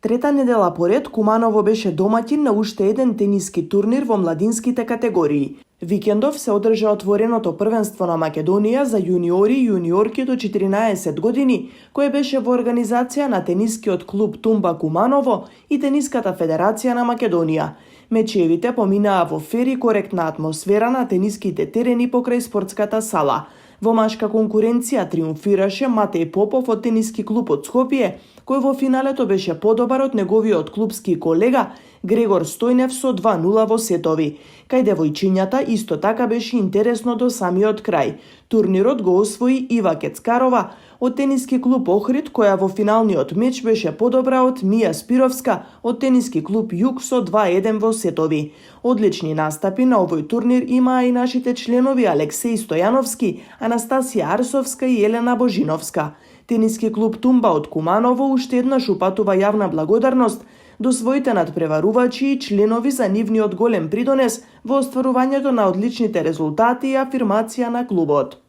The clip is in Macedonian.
Трета недела поред, Куманово беше домаќин на уште еден тениски турнир во младинските категории. Викендов се одржа отвореното првенство на Македонија за јуниори и јуниорки до 14 години, кое беше во организација на тенискиот клуб Тумба Куманово и Тениската федерација на Македонија. Мечевите поминаа во фер и коректна атмосфера на тениските терени покрај спортската сала. Во машка конкуренција триумфираше Матеј Попов од тениски клуб од Скопје, кој во финалето беше подобар од неговиот клубски колега Грегор Стојнев со 2:0 во сетови. Кај девојчињата исто така беше интересно до самиот крај. Турнирот го освои Ива Кецкарова од тениски клуб Охрид, која во финалниот меч беше подобра од Мија Спировска од тениски клуб Југ со 2:1 во сетови. Одлични настапи на овој турнир имаа и нашите членови Алексеј Стојановски, Анастасија Арсовска и Елена Божиновска. Тениски клуб Тумба од Куманово уште еднаш упатува јавна благодарност до своите надпреварувачи и членови за нивниот голем придонес во остварувањето на одличните резултати и афирмација на клубот.